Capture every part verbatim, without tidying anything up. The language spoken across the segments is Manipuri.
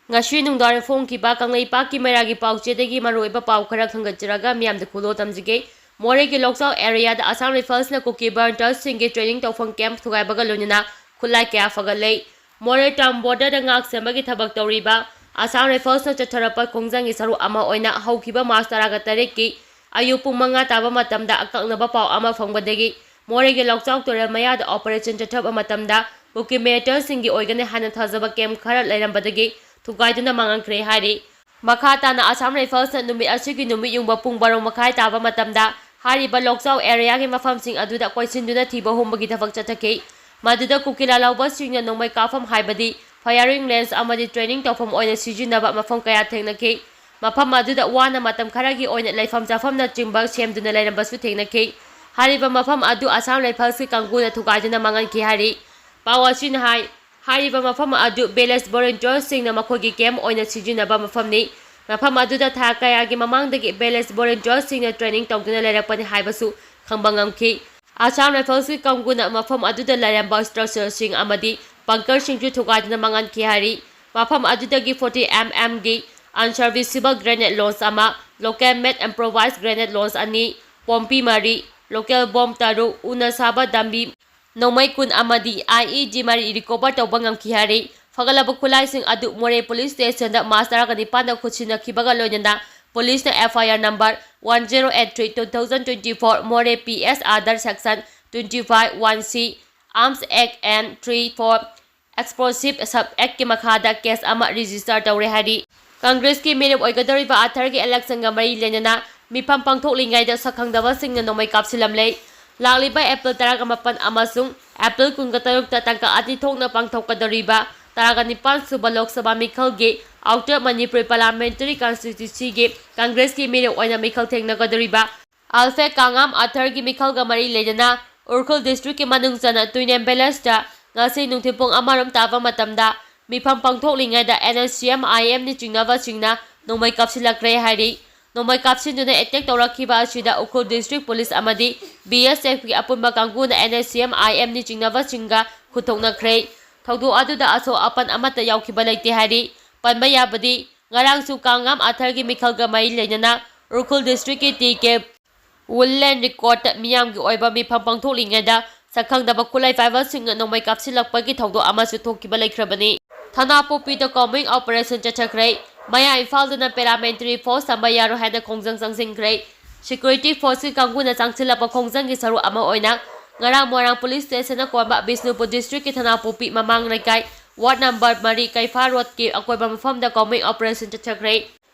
ꯉꯁꯤ ꯅꯨꯡꯗꯥꯡꯋꯥꯏꯔꯝ ꯐꯣꯡꯈꯤꯕ ꯀꯪꯂꯩꯄꯥꯛꯀꯤ ꯃꯩꯔꯥꯒꯤ ꯄꯥꯎꯆꯦꯗꯒꯤ ꯃꯔꯨꯑꯣꯏꯕ ꯄꯥꯎ ꯈꯔ ꯈꯪꯒꯠꯆꯔꯒ ꯃꯤꯌꯥꯝꯗ ꯈꯨꯗꯣꯜ ꯇꯝꯖꯒꯦ꯫ ꯃꯣꯔꯦꯒꯤ ꯂꯣꯛꯆꯥꯎ ꯑꯦꯔꯤꯌꯥꯗ ꯑꯁꯥꯝ ꯔꯥꯏꯐꯜꯁꯅ ꯀꯨꯀꯤ ꯚꯣꯂꯨꯟꯇꯤꯌꯔꯁꯤꯡꯒꯤ ꯇ꯭ꯔꯦꯅꯤꯡ ꯇꯧꯐꯝ ꯀꯦꯝꯞ ꯊꯨꯒꯥꯏꯕꯒ ꯂꯣꯏꯅꯅ ꯈꯨꯠꯂꯥꯏ ꯀꯌꯥ ꯐꯒꯠꯂꯦ꯫ ꯃꯣꯔꯦ ꯇꯥꯎꯟ ꯕꯣꯔꯗꯔꯗ ꯉꯥꯛ ꯁꯦꯟꯕꯒꯤ ꯊꯕꯛ ꯇꯧꯔꯤꯕ ꯑꯁꯥꯝ ꯔꯥꯏꯐꯜꯁꯅ ꯆꯠꯊꯔꯛꯄ ꯈꯣꯡꯖꯪꯒꯤ ꯁꯔꯨꯛ ꯑꯃ ꯑꯣꯏꯅ ꯍꯧꯈꯤꯕ ꯃꯥꯔꯆ ꯇꯔꯥꯒ ꯇꯔꯦꯠꯀꯤ ꯑꯌꯨꯛ ꯄꯨꯡ ꯃꯉꯥ ꯇꯥꯕ ꯃꯇꯝꯗ ꯑꯀꯛꯅꯕ ꯄꯥꯎ ꯑꯃ ꯐꯪꯕꯗꯒꯤ ꯃꯣꯔꯦꯒꯤ ꯂꯣꯛꯆꯥꯎ ꯇꯨꯔꯦꯜ ꯃꯌꯥꯗ ꯑꯣꯄꯔꯦꯁꯟ ꯆꯠꯊꯕ ꯃꯇꯝꯗ ꯀꯨꯀꯤ ꯃꯤꯂꯤꯇꯦꯟꯠꯁꯤꯡꯒꯤ ꯑꯣꯏꯒꯅꯤ ꯍꯥꯏꯅ ꯊꯥꯖꯕ ꯀꯦꯝꯞ ꯈꯔ ꯂꯩꯔꯝꯕꯗꯒꯤ ꯊꯨꯒꯥꯏꯗꯨꯅ ꯃꯥꯡꯍꯟꯈ꯭ꯔꯦ ꯍꯥꯏꯔꯤ꯫ ꯃꯈꯥ ꯇꯥꯅ ꯑꯁꯥꯝ ꯔꯥꯏꯐꯜꯁꯅ ꯅꯨꯃꯤꯠ ꯑꯁꯤꯒꯤ ꯅꯨꯃꯤꯠ ꯌꯨꯡꯕ ꯄꯨꯡ ꯕꯥꯔꯣ ꯃꯈꯥꯏ ꯇꯥꯕ ꯃꯇꯝꯗ ꯍꯥꯏꯔꯤꯕ ꯂꯣꯛꯆꯥꯎ ꯑꯦꯔꯤꯌꯥꯒꯤ ꯃꯐꯝꯁꯤꯡ ꯑꯗꯨꯗ ꯀꯣꯏꯁꯤꯟꯗꯨꯅ ꯊꯤꯕ ꯍꯨꯝꯕꯒꯤ ꯊꯕꯛ ꯆꯠꯊꯈꯤ꯫ ꯃꯗꯨꯗ ꯀꯨꯀꯤ ꯂꯥꯜꯍꯧꯕꯁꯤꯡꯅ ꯅꯣꯡꯃꯩ ꯀꯥꯞꯐꯝ ꯍꯥꯏꯕꯗꯤ ꯐꯥꯌꯔꯤꯡ ꯔꯦꯟꯖ ꯑꯃꯗꯤ ꯇ꯭ꯔꯦꯅꯤꯡ ꯇꯧꯐꯝ ꯑꯣꯏꯅ ꯁꯤꯖꯤꯟꯅꯕ ꯃꯐꯝ ꯀꯌꯥ ꯊꯦꯡꯅꯈꯤ꯫ ꯃꯐꯝ ꯑꯗꯨꯗ ꯋꯥꯅ ꯃꯇꯝ ꯈꯔꯒꯤ ꯑꯣꯏꯅ ꯂꯩꯐꯝ ꯆꯥꯐꯝꯅꯆꯤꯡꯕ ꯁꯦꯝꯗꯨꯅ ꯂꯩꯔꯝꯕꯁꯨ ꯊꯦꯡꯅꯈꯤ꯫ ꯍꯥꯏꯔꯤꯕ ꯃꯐꯝ ꯑꯗꯨ ꯑꯁꯥꯝ ꯔꯥꯏꯐꯜꯁꯀꯤ ꯀꯥꯡꯕꯨꯅ ꯊꯨꯒꯥꯏꯗꯨꯅ ꯃꯥꯡꯍꯟꯈꯤ ꯍꯥꯏꯔꯤ꯫ ꯄꯥꯎ ꯑꯁꯤꯅ ꯍꯥꯏ, ꯍꯥꯏꯔꯤꯕ ꯃꯐꯝ ꯑꯗꯨ ꯚꯤꯂꯦꯖ ꯚꯣꯂꯨꯟꯇꯤꯌꯔꯁꯤꯡꯅ ꯃꯈꯣꯏꯒꯤ ꯀꯦꯝꯞ ꯑꯣꯏꯅ ꯁꯤꯖꯤꯟꯅꯕ ꯃꯐꯝꯅꯤ꯫ ꯃꯐꯝ ꯑꯗꯨꯗ ꯊꯥ ꯀꯌꯥꯒꯤ ꯃꯃꯥꯡꯗꯒꯤ ꯚꯤꯂꯦꯖ ꯚꯣꯂꯨꯟꯇꯤꯌꯔꯁꯤꯡꯅ ꯇ꯭ꯔꯦꯅꯤꯡ ꯇꯧꯗꯨꯅ ꯂꯩꯔꯛꯄꯅꯤ ꯍꯥꯏꯕꯁꯨ ꯈꯪꯕ ꯉꯝꯈꯤ꯫ ꯑꯁꯥꯝ ꯔꯥꯏꯐꯜꯁꯀꯤ ꯀꯥꯡꯕꯨꯅ ꯃꯐꯝ ꯑꯗꯨꯗ ꯂꯩꯔꯝꯕ ꯁ꯭ꯇ꯭ꯔꯛꯆꯔꯁꯤꯡ ꯑꯃꯗꯤ ꯕꯪꯀꯔꯁꯤꯡꯁꯨ ꯊꯨꯒꯥꯏꯗꯨꯅ ꯃꯥꯡꯍꯟꯈꯤ ꯍꯥꯏꯔꯤ꯫ ꯃꯐꯝ ꯑꯗꯨꯗꯒꯤ ꯐꯣꯔꯇꯤ ꯑꯦꯝ ꯑꯦꯝꯒꯤ ꯑꯟꯁꯔꯚꯤꯁꯤꯕꯜ ꯒ꯭ꯔꯦꯅꯦꯗ ꯂꯣꯟꯆ ꯑꯃ, ꯂꯣꯀꯦꯜ ꯃꯦꯗ ꯏꯝꯄ꯭ꯔꯣꯚꯥꯏꯖ ꯒ꯭ꯔꯦꯅꯦꯗ ꯂꯣꯟꯆ ꯑꯅꯤ, ꯄꯣꯝꯄꯤ ꯃꯔꯤ, ꯂꯣꯀꯦꯜ ꯕꯣꯝ ꯇꯔꯨꯛ, ꯎꯅ ꯁꯥꯕ ꯗꯝꯕꯤ, ꯅꯣꯡꯃꯩ ꯀꯨꯟ ꯑꯃꯗꯤ ꯑꯥꯏ ꯏ ꯗꯤ ꯃꯔꯤ ꯔꯤꯀꯣꯚꯔ ꯇꯧꯕ ꯉꯝꯈꯤ ꯍꯥꯏꯔꯤ꯫ ꯐꯒꯠꯂꯕ ꯈꯨꯠꯂꯥꯏꯁꯤꯡ ꯑꯗꯨ ꯃꯣꯔꯦ ꯄꯨꯂꯤꯁ ꯁ꯭ꯇꯦꯁꯟꯗ ꯃꯥꯔꯆ ꯇꯔꯥꯒ ꯅꯤꯄꯥꯟꯗ ꯈꯨꯠꯁꯤꯟꯅꯈꯤꯕꯒ ꯂꯣꯏꯅꯅ ꯄꯨꯂꯤꯁꯅ F I R number one zero eight three two thousand twenty four, Moreh P S under section twenty five one C, arms act and three four explosive sub ꯑꯦꯛꯀꯤ ꯃꯈꯥꯗ ꯀꯦꯁ ꯑꯃ ꯔꯦꯖꯤꯁꯇꯔ ꯇꯧꯔꯦ ꯍꯥꯏꯔꯤ꯫ ꯀꯪꯒ꯭ꯔꯦꯁꯀꯤ ꯃꯤꯔꯦꯞ ꯑꯣꯏꯒꯗꯧꯔꯤꯕ ꯑꯥꯔꯊꯔꯒꯤ ꯏꯂꯦꯛꯁꯟꯒ ꯃꯔꯤ ꯂꯩꯅꯅ ꯃꯤꯐꯝ ꯄꯥꯡꯊꯣꯛꯂꯤꯉꯩꯗ ꯁꯛꯈꯪꯗꯕꯁꯤꯡꯅ ꯅꯣꯡꯃꯩ ꯀꯥꯞꯁꯤꯜꯂꯝꯂꯦ꯫ ꯂꯥꯛꯂꯤꯕ ꯑꯦꯄ꯭ꯔꯤꯜ ꯇꯔꯥꯒ ꯃꯥꯄꯟ ꯑꯃꯁꯨꯡ ꯑꯦꯄ꯭ꯔꯤꯜ ꯀꯨꯟꯒ ꯇꯔꯨꯛꯇ ꯇꯥꯡꯀꯛ ꯑꯅꯤ ꯊꯣꯛꯅ ꯄꯥꯡꯊꯣꯛꯀꯗꯧꯔꯤꯕ ꯇꯔꯥꯒ ꯅꯤꯄꯥꯟ ꯁꯨꯕ ꯂꯣꯛ ꯁꯚꯥ ꯃꯤꯈꯜꯒꯤ ꯑꯥꯎꯇꯔ ꯃꯅꯤꯄꯨꯔ ꯄꯥꯔꯂꯤꯌꯥꯃꯦꯟꯇꯔꯤ ꯀꯟꯁꯇꯤꯇ꯭ꯌꯨꯟꯁꯤꯒꯤ ꯀꯪꯒ꯭ꯔꯦꯁꯀꯤ ꯃꯤꯔꯦꯞ ꯑꯣꯏꯅ ꯃꯤꯈꯜ ꯊꯦꯡꯅꯒꯗꯧꯔꯤꯕ ꯑꯜꯐꯦꯗ ꯀꯥꯉꯥꯝ ꯑꯥꯔꯊꯔꯒꯤ ꯃꯤꯈꯜꯒ ꯃꯔꯤ ꯂꯩꯅꯅ ꯎꯈ꯭ꯔꯨꯜ ꯗꯤꯁꯇ꯭ꯔꯤꯛꯀꯤ ꯃꯅꯨꯡ ꯆꯟꯅ ꯇꯨꯏꯅꯦꯝ ꯚꯤꯂꯦꯖꯇ ꯉꯁꯤ ꯅꯨꯡꯊꯤꯜ ꯄꯨꯡ ꯑꯃꯔꯣꯝ ꯇꯥꯕ ꯃꯇꯝꯗ ꯃꯤꯐꯝ ꯄꯥꯡꯊꯣꯛꯂꯤꯉꯩꯗ ꯑꯦꯟ ꯑꯦꯁ ꯁꯤ ꯑꯦꯝ ꯑꯥꯏ ꯑꯦꯝꯅ ꯆꯤꯡꯅꯕꯁꯤꯡꯅ ꯅꯣꯡꯃꯩ ꯀꯥꯞꯁꯤꯜꯂꯛꯈ꯭ꯔꯦ ꯍꯥꯏꯔꯤ꯫ ꯅꯣꯡꯃꯩ ꯀꯥꯞꯁꯤꯟꯗꯨꯅ ꯑꯦꯇꯦꯛ ꯇꯧꯔꯛꯈꯤꯕ ꯑꯁꯤꯗ ꯎꯈ꯭ꯔꯨꯜ ꯗꯤꯁꯇ꯭ꯔꯤꯛ ꯄꯨꯂꯤꯁ ꯑꯃꯗꯤ ꯕꯤ ꯑꯦꯁ ꯑꯦꯐꯀꯤ ꯑꯄꯨꯟꯕ ꯀꯥꯡꯕꯨꯅ ꯑꯦꯟ ꯑꯦꯁ ꯁꯤ ꯑꯦꯝ ꯑꯥꯏ ꯑꯦꯝꯅ ꯆꯤꯡꯅꯕꯁꯤꯡꯒ ꯈꯨꯠꯊꯣꯛꯅꯈ꯭ꯔꯦ꯫ ꯊꯧꯗꯣꯛ ꯑꯗꯨꯗ ꯑꯁꯣꯛ ꯑꯄꯟ ꯑꯃꯠꯇ ꯌꯥꯎꯈꯤꯕ ꯂꯩꯇꯦ ꯍꯥꯏꯔꯤ꯫ ꯄꯟꯕ ꯌꯥꯕꯗꯤ, ꯉꯔꯥꯡꯁꯨ ꯀꯥꯡꯉꯥꯝ ꯑꯥꯊꯔꯒꯤ ꯃꯤꯈꯜꯒ ꯃꯔꯤ ꯂꯩꯅꯅ ꯎꯈ꯭ꯔꯨꯜ district ꯀꯤ ꯇꯤ ꯀꯦ Woodland Resort ꯇ ꯃꯤꯌꯥꯝꯒꯤ ꯑꯣꯏꯕ ꯃꯤꯐꯝ ꯄꯥꯡꯊꯣꯛꯂꯤꯉꯩꯗ ꯁꯛꯈꯪꯗꯕ ꯈꯨꯠꯂꯥꯏ ꯄꯥꯏꯕꯁꯤꯡꯅ ꯅꯣꯡꯃꯩ ꯀꯥꯞꯁꯤꯜꯂꯛꯄꯒꯤ ꯊꯧꯗꯣꯛ ꯑꯃꯁꯨ ꯊꯣꯛꯈꯤꯕ ꯂꯩꯈ꯭ꯔꯕꯅꯤ꯫ ꯊꯅꯥꯄꯣꯛꯄꯤꯗ combing operation ꯆꯠꯊꯈ꯭ꯔꯦ꯫ ꯃꯌꯥ ꯏꯝꯐꯥꯜꯗꯅ paramilitary force ꯊꯝꯕ ꯌꯥꯔꯣꯏ ꯍꯥꯏꯅ ꯈꯣꯡꯖꯪ ꯆꯪꯁꯤꯟꯈ꯭ꯔꯦ꯫ Security force ꯀꯤ ꯀꯥꯡꯕꯨꯅ ꯆꯪꯁꯤꯜꯂꯛꯄ ꯈꯣꯡꯖꯪꯒꯤ ꯁꯔꯨꯛ ꯑꯃ ꯑꯣꯏꯅ ꯉꯔꯥꯡ ꯃꯣꯏꯔꯥꯡ police station ꯅ ꯀꯣꯟꯕ ꯕꯤꯁꯅꯨꯄꯨꯔ district ꯀꯤ ꯊꯅꯥꯄꯣꯛꯄꯤ ꯃꯃꯥꯡ ꯂꯩꯀꯥꯏ ward number ꯃꯔꯤ ꯀꯩꯐꯥ road ꯀꯤ ꯑꯀꯣꯏꯕ ꯃꯐꯝꯗ combing operation ꯆꯠꯊꯈ꯭ꯔꯦ꯫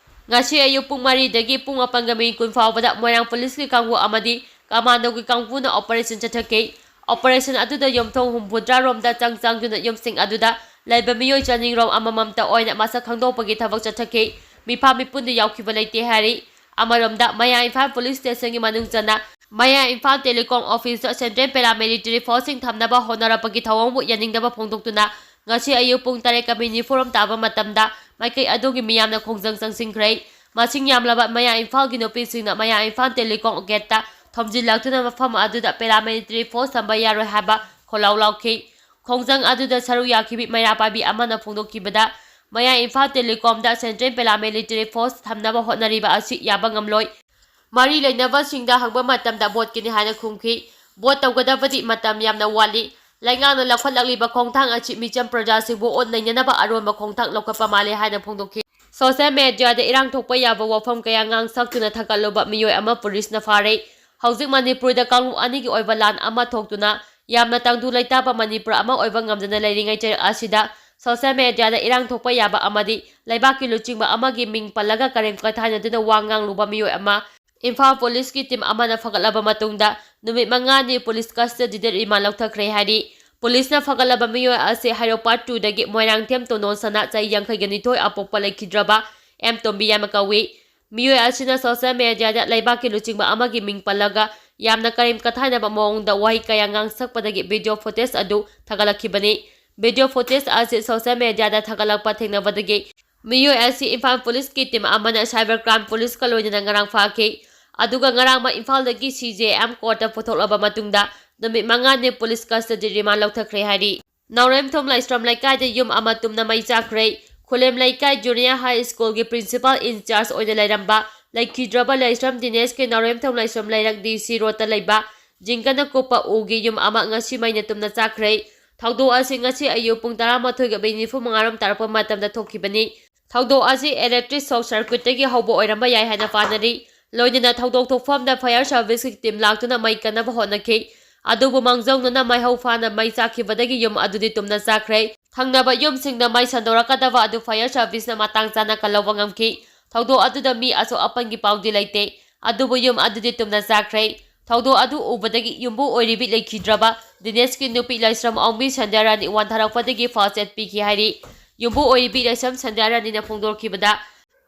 ꯉꯁꯤ ꯑꯌꯨꯛ ꯄꯨꯡ ꯃꯔꯤꯗꯒꯤ ꯄꯨꯡ ꯃꯥꯄꯟꯒ ꯃꯤꯅꯤꯠ ꯀꯨꯟ ꯐꯥꯎꯕꯗ ꯃꯣꯏꯔꯥꯡ police ꯀꯤ ꯀꯥꯡꯕꯨ ꯑꯃꯗꯤ commando ꯒꯤ ꯀꯥꯡꯕꯨꯅ operation ꯆꯠꯊꯈꯤ꯫ Operation ꯑꯗꯨꯗ ꯌꯨꯝꯊꯣꯡ ꯍꯨꯝꯐꯨꯇꯔꯥ ꯔꯣꯝꯗ ꯆꯪ ꯆꯪꯗꯨꯅ ꯌꯨꯝꯁꯤꯡ ꯑꯗꯨꯗ ꯂꯩꯕ ꯃꯤꯑꯣꯏ ꯆꯅꯤꯔꯣꯝ ꯑꯃꯃꯝꯇ ꯑꯣꯏꯅ ꯃꯁꯛ ꯈꯪꯗꯣꯛꯄꯒꯤ ꯊꯕꯛ ꯆꯠꯊꯈꯤ꯫ ꯃꯤꯐꯥ ꯃꯤꯄꯨꯟꯗ ꯌꯥꯎꯈꯤꯕ ꯂꯩꯇꯦ ꯍꯥꯏꯔꯤ꯫ ꯑꯃꯔꯣꯝꯗ, ꯃꯌꯥ ꯏꯝꯐꯥꯜ police station ꯒꯤ ꯃꯅꯨꯡ ꯆꯟꯅ ꯃꯌꯥ ꯏꯝꯐꯥꯜ telecom office ꯇ central paramilitary force ꯁꯤꯡ ꯊꯝꯅꯕ ꯍꯣꯠꯅꯔꯛꯄꯒꯤ ꯊꯧꯑꯣꯡꯕꯨ ꯌꯥꯅꯤꯡꯗꯕ ꯐꯣꯡꯗꯣꯛꯇꯨꯅ ꯉꯁꯤ ꯑꯌꯨꯛ ꯄꯨꯡ ꯇꯔꯦꯠꯀ ꯃꯤꯅꯤꯠ ꯅꯤꯐꯨꯔꯣꯝ ꯇꯥꯕ ꯃꯇꯝꯗ ꯃꯥꯏꯀꯩ ꯑꯗꯨꯒꯤ ꯃꯤꯌꯥꯝꯅ ꯈꯣꯡꯖꯪ ꯆꯪꯁꯤꯟꯈ꯭ꯔꯦ꯫ ꯃꯁꯤꯡ ꯌꯥꯝꯂꯕ ꯃꯌꯥ ꯏꯝꯐꯥꯜꯒꯤ ꯅꯨꯄꯤꯁꯤꯡꯅ ꯃꯌꯥ ꯏꯝꯐꯥꯜ telecom gate ꯇ ꯊꯣꯝꯖꯤꯜꯂꯛꯇꯨꯅ ꯃꯐꯝ ꯑꯗꯨꯗ paramilitary force ꯊꯝꯕ ꯌꯥꯔꯣꯏ ꯍꯥꯏꯕ ꯈꯣꯜꯂꯥꯎ ꯂꯥꯎꯈꯤ꯫ ꯈꯣꯡꯖꯪ ꯑꯗꯨꯗ ꯁꯔꯨꯛ ꯌꯥꯈꯤꯕꯤ ꯃꯩꯔꯥ ꯄꯥꯏꯕꯤ ꯑꯃꯅ ꯐꯣꯡꯗꯣꯛꯈꯤꯕꯗ, ꯃꯌꯥ ꯏꯝꯐꯥꯜ telecom ꯗ central paramilitary force ꯊꯝꯅꯕ ꯍꯣꯠꯅꯔꯤꯕ ꯑꯁꯤ ꯌꯥꯕ ꯉꯝꯂꯣꯏ꯫ ꯃꯔꯤ ꯂꯩꯅꯕꯁꯤꯡꯗ ꯍꯪꯕ ꯃꯇꯝꯗ vote ꯀꯤꯅꯤ ꯍꯥꯏꯅ ꯈꯨꯝꯈꯤ꯫ Vote ꯇꯧꯒꯗꯕꯗꯤ ꯃꯇꯝ ꯌꯥꯝꯅ ꯋꯥꯠꯂꯤ꯫ ꯂꯩꯉꯥꯛꯅ ꯂꯧꯈꯠꯂꯛꯂꯤꯕ ꯈꯣꯡꯊꯥꯡ ꯑꯁꯤ ꯃꯤꯆꯝ ꯄ꯭ꯔꯖꯥꯁꯤꯡꯕꯨ ꯑꯣꯠ ꯅꯩꯅꯅꯕ ꯑꯔꯣꯟꯕ ꯈꯣꯡꯊꯥꯡ ꯂꯧꯈꯠꯄ ꯃꯥꯜꯂꯦ ꯍꯥꯏꯅ ꯐꯣꯡꯗꯣꯛꯈꯤ꯫ Social media ꯗ ꯏꯔꯥꯡ ꯊꯣꯛꯄ ꯌꯥꯕ ꯋꯥꯐꯝ ꯀꯌꯥ ꯉꯥꯡ ꯁꯛꯇꯨꯅ ꯊꯥꯒꯠꯂꯨꯕ ꯃꯤꯑꯣꯏ ꯑꯃ police ꯅ ꯐꯥꯔꯦ꯫ ꯍꯧꯖꯤꯛ ꯃꯅꯤꯄꯨꯔꯗ ꯀꯥꯡꯂꯨꯞ ꯑꯅꯤꯒꯤ ꯑꯣꯏꯕ ꯂꯥꯟ ꯑꯃ ꯊꯣꯛꯇꯨꯅ ꯌꯥꯝꯅ ꯇꯪꯗꯨ ꯂꯩꯇꯥꯕ ꯃꯅꯤꯄꯨꯔ ꯑꯃ ꯑꯣꯏꯕ ꯉꯝꯗꯅ ꯂꯩꯔꯤꯉꯩ ꯆꯩꯔꯛ ꯑꯁꯤꯗ social media ꯗ ꯏꯔꯥꯡ ꯊꯣꯛꯄ ꯌꯥꯕ ꯑꯃꯗꯤ ꯂꯩꯕꯥꯛꯀꯤ ꯂꯨꯆꯤꯡꯕ ꯑꯃꯒꯤ ꯃꯤꯡ ꯄꯜꯂꯒ ꯀꯔꯦꯝ ꯀꯊꯥꯏꯅꯗꯨꯅ ꯋꯥ ꯉꯥꯡꯂꯨꯕ ꯃꯤꯑꯣꯏ ꯑꯃ ꯏꯝꯐꯥꯜ police ꯀꯤ team ꯑꯃꯅ ꯐꯒꯠꯂꯕ ꯃꯇꯨꯡꯗ ꯅꯨꯃꯤꯠ ꯃꯉꯥꯅꯤ police custody ꯗ remand ꯂꯧꯊꯈ꯭ꯔꯦ ꯍꯥꯏꯔꯤ꯫ Police ꯅ ꯐꯒꯠꯂꯕ ꯃꯤꯑꯣꯏ ꯑꯁꯤ ꯍꯩꯔꯣꯛ part two ꯗꯒꯤ ꯃꯣꯏꯔꯥꯡꯊꯦꯝ ꯇꯣꯅꯣꯟ ꯁꯅꯥ ꯆꯍꯤ ꯌꯥꯡꯈꯩꯒ ꯅꯤꯊꯣꯏ ꯑꯄꯣꯛꯄ ꯂꯩꯈꯤꯗ꯭ꯔꯕ ꯑꯦꯝ ꯇꯣꯝꯕꯤ ꯌꯥꯏꯃ ꯀꯧꯏ꯫ ꯃꯤꯑꯣꯏ ꯑꯁꯤꯅ social media ꯗ ꯂꯩꯕꯥꯛꯀꯤ ꯂꯨꯆꯤꯡꯕ ꯑꯃꯒꯤ ꯃꯤꯡ ꯄꯜꯂꯒ ꯌꯥꯝꯅ ꯀꯔꯦꯝ ꯀꯊꯥꯏꯅꯕ ꯃꯑꯣꯡꯗ ꯋꯥꯍꯩ ꯀꯌꯥ ꯉꯥꯡꯁꯛꯄꯗꯒꯤ video footage ꯑꯗꯨ ꯊꯥꯒꯠꯂꯛꯈꯤꯕꯅꯤ꯫ Video footage ꯑꯁꯤ social media ꯗ ꯊꯥꯒꯠꯂꯛꯄ ꯊꯦꯡꯅꯕꯗꯒꯤ ꯃꯤꯑꯣꯏ ꯑꯁꯤ ꯏꯝꯐꯥꯜ police ꯀꯤ team ꯑꯃꯅ cyber crime police ꯀ ꯂꯣꯏꯅꯅ ꯉꯔꯥꯡ ꯐꯥꯈꯤ꯫ ꯑꯗꯨꯒ ꯉꯔꯥꯡꯃꯛ ꯏꯝꯐꯥꯜꯗꯒꯤ C J M court ꯇ ꯄꯨꯊꯣꯛꯂꯕ ꯃꯇꯨꯡꯗ ꯅꯨꯃꯤꯠ ꯃꯉꯥꯅꯤ police custody remand ꯂꯧꯊꯈ꯭ꯔꯦ ꯍꯥꯏꯔꯤ꯫ ꯅꯥꯎꯔꯦꯝꯊꯣꯡ ꯂꯥꯏꯁ꯭ꯔꯝ ꯂꯩꯀꯥꯏꯗ ꯌꯨꯝ ꯑꯃ ꯇꯨꯝꯅ ꯃꯩ ꯆꯥꯛꯈ꯭ꯔꯦ꯫ ꯈꯨꯂꯦꯝ ꯂꯩꯀꯥꯏ ꯖꯨꯅꯤꯌꯔ ꯍꯥꯏ ꯁ꯭ꯀꯨꯜꯒꯤ ꯄ꯭ꯔꯤꯟꯁꯤꯄꯥꯜ ꯏꯟꯆꯥꯔꯖ ꯑꯣꯏꯅ ꯂꯩꯔꯝꯕ ꯂꯩꯈꯤꯗ꯭ꯔꯕ ꯂꯥꯏꯁ꯭ꯔꯝ ꯗꯤꯅꯦꯁꯀꯤ ꯅꯥꯎꯔꯦꯝꯊꯣꯡ ꯂꯥꯏꯁ꯭ꯔꯝ ꯂꯩꯔꯛ ꯗꯤ ꯁꯤ ꯔꯣꯗꯇ ꯂꯩꯕ ꯖꯤꯡꯒꯅ ꯀꯨꯞꯄ ꯎꯒꯤ ꯌꯨꯝ ꯑꯃ ꯉꯁꯤ ꯃꯩꯅ ꯇꯨꯝꯅ ꯆꯥꯛꯈ꯭ꯔꯦ꯫ ꯊꯧꯗꯣꯛ ꯑꯁꯤ ꯉꯁꯤ ꯑꯌꯨꯛ ꯄꯨꯡ ꯇꯔꯥꯃꯥꯊꯣꯏꯒ ꯃꯤꯅꯤꯠ ꯅꯤꯐꯨ ꯃꯉꯥ ꯔꯣꯝ ꯇꯥꯔꯛꯄ ꯃꯇꯝꯗ ꯊꯣꯛꯈꯤꯕꯅꯤ꯫ ꯊꯧꯗꯣꯛ ꯑꯁꯤ electric short circuitꯇꯒꯤ ꯍꯧꯕ ꯑꯣꯏꯔꯝꯕ ꯌꯥꯏ ꯍꯥꯏꯅ ꯄꯥꯅꯔꯤ꯫ ꯂꯣꯏꯅꯅ ꯊꯧꯗꯣꯛ ꯊꯣꯛꯐꯝꯗ fire serviceꯀꯤ team ꯂꯥꯛꯇꯨꯅ ꯃꯩ ꯀꯟꯅꯕ ꯍꯣꯠꯅꯈꯤ꯫ ꯑꯗꯨꯕꯨ ꯃꯥꯡꯖꯧꯅꯅ ꯃꯩ ꯍꯧ ꯐꯥꯅ ꯃꯩ ꯆꯥꯛꯈꯤꯕꯗꯒꯤ ꯌꯨꯝ ꯑꯗꯨꯗꯤ ꯇꯨꯝꯅ ꯆꯥꯛꯈ꯭ꯔꯦ꯫ ꯊꯪꯅꯕ ꯌꯨꯝꯁꯤꯡꯗ ꯃꯩ ꯁꯟꯗꯣꯔꯛꯀꯗꯕ ꯑꯗꯨ fire serviceꯅ ꯃꯇꯥꯡ ꯆꯥꯅ ꯀꯜꯍꯧꯕ ꯉꯝꯈꯤ꯫ ꯊꯧꯗꯣꯛ ꯑꯗꯨꯗ ꯃꯤ ꯑꯁꯣꯛ ꯑꯄꯟꯒꯤ ꯄꯥꯎꯗꯤ ꯂꯩꯇꯦ꯫ ꯑꯗꯨꯕꯨ ꯌꯨꯝ ꯑꯗꯨꯗꯤ ꯇꯨꯝꯅ ꯆꯥꯛꯈ꯭ꯔꯦ꯫ ꯊꯧꯗꯣꯛ ꯑꯗꯨ ꯎꯕꯗꯒꯤ ꯌꯨꯝꯕꯨ ꯑꯣꯏꯔꯤꯕꯤ ꯂꯩꯈꯤꯗ꯭ꯔꯕ ꯗꯤꯅꯦꯁꯀꯤ ꯅꯨꯄꯤ ꯂꯥꯏꯁ꯭ꯔꯝ ꯑꯣꯡꯕꯤ ꯁꯟꯙ꯭ꯌꯥꯔꯥꯅꯤ ꯋꯥꯟꯊꯔꯛꯄꯗꯒꯤ first aid ꯄꯤꯈꯤ ꯍꯥꯏꯔꯤ꯫ ꯌꯨꯝꯕꯨ ꯑꯣꯏꯔꯤꯕꯤ ꯂꯥꯏꯁ꯭ꯔꯝ ꯁꯟꯙ꯭ꯌꯥꯔꯥꯅꯤꯅ ꯐꯣꯡꯗꯣꯔꯛꯈꯤꯕꯗ,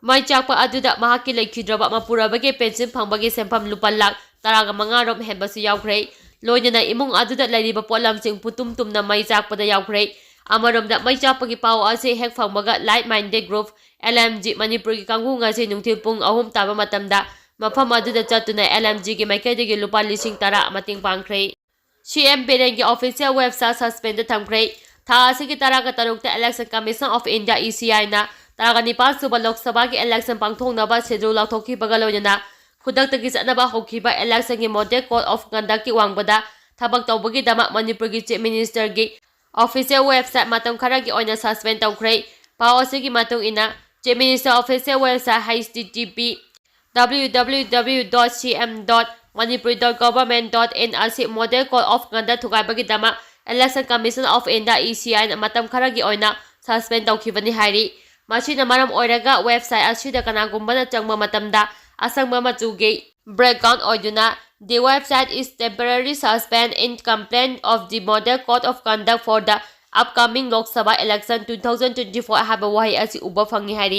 ꯃꯩ ꯆꯥꯛꯄ ꯑꯗꯨꯗ ꯃꯍꯥꯛꯀꯤ ꯂꯩꯈꯤꯗ꯭ꯔꯕ ꯃꯄꯨꯔꯣꯏꯕꯒꯤ pension ꯐꯪꯕꯒꯤ ꯁꯦꯟꯐꯝ ꯂꯨꯄꯥ ꯂꯥꯈ ꯇꯔꯥꯒ ꯃꯉꯥ ꯔꯣꯝ ꯍꯦꯟꯕꯁꯨ ꯌꯥꯎꯈ꯭ꯔꯦ꯫ ꯂꯣꯏꯅꯅ ꯏꯃꯨꯡ ꯑꯗꯨꯗ ꯂꯩꯔꯤꯕ ꯄꯣꯠꯂꯝꯁꯤꯡ ꯄꯨꯇꯨꯝ ꯇꯨꯝꯅ ꯃꯩ ꯆꯥꯛꯄꯗ ꯌꯥꯎꯈ꯭ꯔꯦ꯫ ꯑꯃꯔꯣꯝꯗ, ꯃꯩ ꯆꯥꯛꯄꯒꯤ ꯄꯥꯎ ꯑꯁꯤ ꯍꯦꯛ ꯐꯪꯕꯒ Like Minded Group, L M G, ꯃꯅꯤꯄꯨꯔꯒꯤ ꯀꯥꯡꯕꯨ ꯉꯁꯤ ꯅꯨꯡꯊꯤꯜ ꯄꯨꯡ ꯑꯍꯨꯝ ꯇꯥꯕ ꯃꯇꯝꯗ ꯃꯐꯝ ꯑꯗꯨꯗ ꯆꯠꯇꯨꯅ L M Gꯒꯤ ꯃꯥꯏꯀꯩꯗꯒꯤ ꯂꯨꯄꯥ ꯂꯤꯁꯤꯡ ꯇꯔꯥ ꯃꯇꯦꯡ ꯄꯥꯡꯈ꯭ꯔꯦ꯫ ꯁꯤ ꯑꯦꯝ ꯕꯤꯔꯦꯟꯒꯤ official website suspendꯗ ꯊꯝꯈ꯭ꯔꯦ꯫ ꯊꯥ ꯑꯁꯤꯒꯤ ꯇꯔꯥꯒ ꯇꯔꯨꯛꯇ Election Commission of India, E C Iꯅ ꯇꯔꯥꯒ ꯅꯤꯄꯥꯟ ꯁꯨꯕ ꯂꯣꯛ ꯁꯚꯥꯒꯤ election ꯄꯥꯡꯊꯣꯛꯅꯕ schedule ꯂꯥꯎꯊꯣꯛꯈꯤꯕꯒ ꯂꯣꯏꯅꯅ ꯈꯨꯗꯛꯇꯒꯤ ꯆꯠꯅꯕ ꯍꯧꯈꯤꯕ electionꯒꯤ Model Code of Conductꯀꯤ ꯋꯥꯡꯃꯗ ꯊꯕꯛ ꯇꯧꯕꯒꯤꯗꯃꯛ ꯃꯅꯤꯄꯨꯔꯒꯤ Chief Ministerꯒꯤ official website ꯃꯇꯝ ꯈꯔꯒꯤ ꯑꯣꯏꯅ suspend ꯇꯧꯈ꯭ꯔꯦ꯫ ꯄꯥꯎ ꯑꯁꯤꯒꯤ ꯃꯇꯨꯡ ꯏꯟꯅ, Chief Minister official website, H T T P W W W dot C M dot manipur dot government dot in ꯑꯁꯤ Model Code of Conduct ꯊꯨꯒꯥꯏꯕꯒꯤꯗꯃꯛ Election Commission of India, E C Iꯅ ꯃꯇꯝ ꯈꯔꯒꯤ ꯑꯣꯏꯅ suspend ꯇꯧꯈꯤꯕꯅꯤ ꯍꯥꯏꯔꯤ꯫ ꯃꯁꯤꯅ ꯃꯔꯝ ꯑꯣꯏꯔꯒ website ꯑꯁꯤꯗ ꯀꯅꯥꯒꯨꯝꯕꯅ ꯆꯪꯕ ꯃꯇꯝꯗ ꯑꯁꯪꯕ ꯃꯆꯨꯒꯤ background ꯑꯣꯏꯗꯨꯅ "The website is temporarily suspended in compliance of the Model Code of Conduct for the upcoming Lok Sabha election two thousand twenty-four" ꯍꯥꯏꯕ ꯋꯥꯍꯩ ꯑꯁꯤ ꯎꯕ ꯐꯪꯉꯤ ꯍꯥꯏꯔꯤ꯫